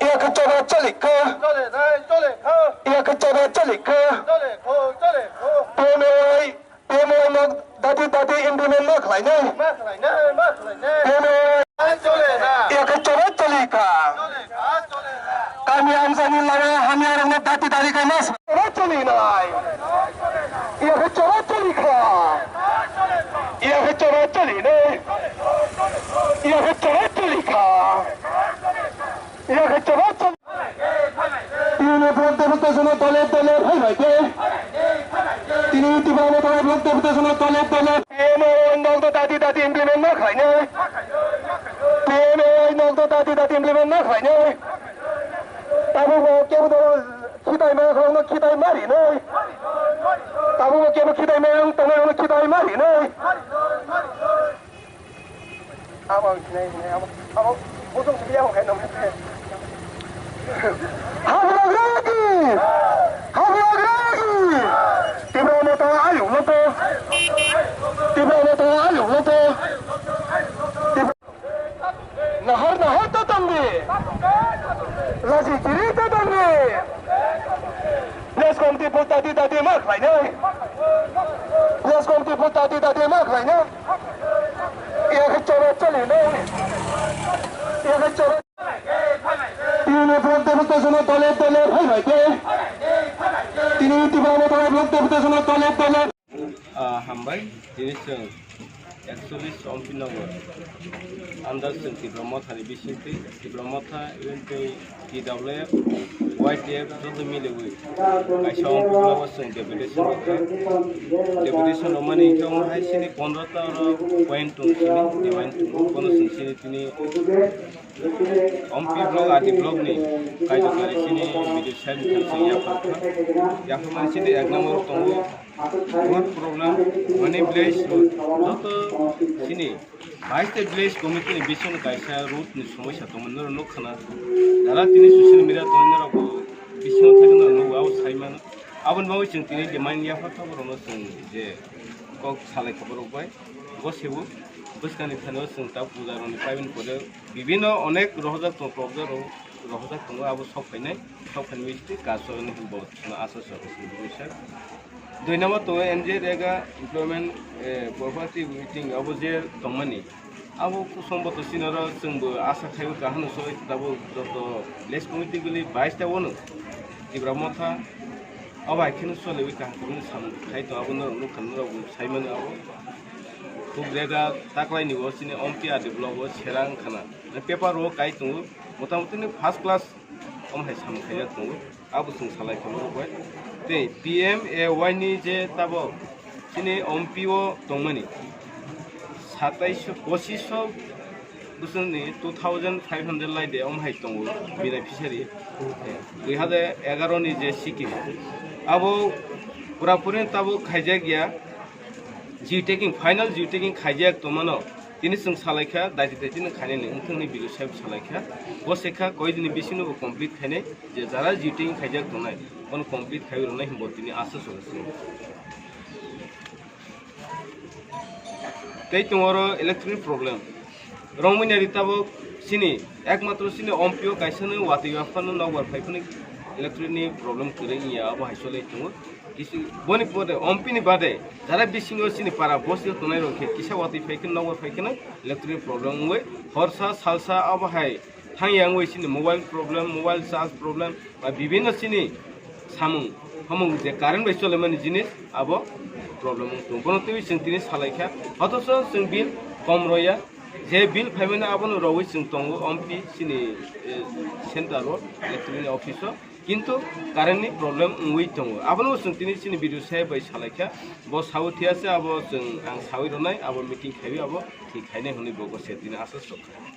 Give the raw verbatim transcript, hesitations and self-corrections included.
Yakhe choba chalik kha. Yakhe choba chalik kha. P M A Y, P M A Y nok dati dati implement ma khlainai. P M A Y yakhe choba chalik kha. Kami amsani lama hamya rokno dati dati khe ma choba chalinai. Yakhe choba chalik kha. Yakhe choba chalinai. Yakhe choba chalik kha. Yakhe choba chalik. Tini block deputation dole dole phaibai khe. Tini Tipra Motha block deputation dole dole. P M A Y nok to dati dati implement ma khlainai. P M A Y nok to dati dati implement ma khlainai. Tabuk bo kebo to khitai ma khorokno khitai ma rinai. Tabuk bo kebo khitai ma wng tongnai rokno khitai ma rinai. Abo ang sinai, sinai, abo, abo, bosong sini abo kaya nama. Habugragi! Habugragi! Tipra Motha ayuk loto! Tipra Motha ayuk loto! Tipra- Nahar nahar ta tangdi! Laji kiri ta tangdi! Village committee pun tadi tadi ma khlainai. Village committee pun tadi tadi ma khlainai. Yakhe choba chali no. Yakhe choba. Tini block deputation dole dole phaibai khe. Tini Tipra Motha block deputation dole dole. Ah, hambai, tini chwng actually Sompinagar under chwng Tipra Mothani bisingtwi, Tipra Motha, even tei T W F, Y T F joto miliwi kaisa Ompilago chwng deputation rwkha. Deputation rwmani hwnkhe omo hai chini pondro ta oro point tong chini, demand tong, bono chwng chini tini Ompi block, Adi block ni kaijokari chini B D O saheb ni thang chwng yapharkha. Yapharmani chini ek number tongo. Road problem, mane village road, joto chini bais ta village committee ni bisingo kaisa road ni somosya tongmani norok nukha na. Jara tini social media tongnai norok bo bisingo thangwi norok nukgo, abo sai mano. Aboni bagwi chwng tini demand yapharkha borokno chwng je kok salai kha borok bai. Bo sebo bwskangni thani o chwng ta puja rokni paiben pore bibino onek rohorjak tongo, rohorjak tongo, abo sok phainai, sok phainai misti kaso ni bo asa sok. Dui number tongo N G N rega employment, eh, property meeting abo je tongmani. Abo kusongbo to sinaro chwngbo asa khaibo kahano soi tabuk joto village committee guli bais ta wano Tipra Motha abo hai kheno solewi kaham kheno samung khai to abo norok nukha norok sai mano abo. Khub rega taklaini bo chini Ompi Adi block o serang khana. Paper o kai tongo motamoti ni first class. Omo hai samung khaijak tongo, abo chwng salai kha norok bai. Tei P M A Y ni je tabok chini Ompi o tongmani satais sho, pochis sho bwswkni two thousand five hundred lai de omo hai tongo beneficiary. Dui hazar egaro ni je scheme, abo pura puri tabok khaijak ya. Geotagging, final geotagging khaijak tongmano tini chwng salai kha, daiti daiti no khainani wngthang hwnwi B D O saheb salai kha. Bo se kha koi dini bisingo bo complete khainai, je jara geotagging khaijak tongnai, bono complete khaiwi rwnai hwnbo tini asa sokha se. Tei tongo oro electric problem. Rongmani ri tabok chini ekmatro chini Ompi o kaisa no watwi yaphano nokbar phai phano electric ni problem kwrwi wngya, abo hai cholwi tongo. Kisi boni pore Ompi ni bade jara bisingo chini para bosti tongnai rok khe kisa watwi phai khe nokbar phai kheno electric problem wngwi horsa salsa abo hai thangya wngwi chini mobile problem, mobile charge problem ba bibinno chini samung hamung je current bai cholemani jinis abo problem wng tongo. Bono twiwi chwng tini salai kha, othocho chwng bill kom roya. Je bill phaimani abono rogwi chwng tongo Ompi chini, eh, center o, electric ni office o, kintu current ni problem wngwi tongo. Abono chwng tini chini B D O saheb bai salai kha, bo sawi thiyase, abo chwng ang sawi rwnai, abo meeting khaiwi abo thik khainai hwnwi bo se tini asa sok kha.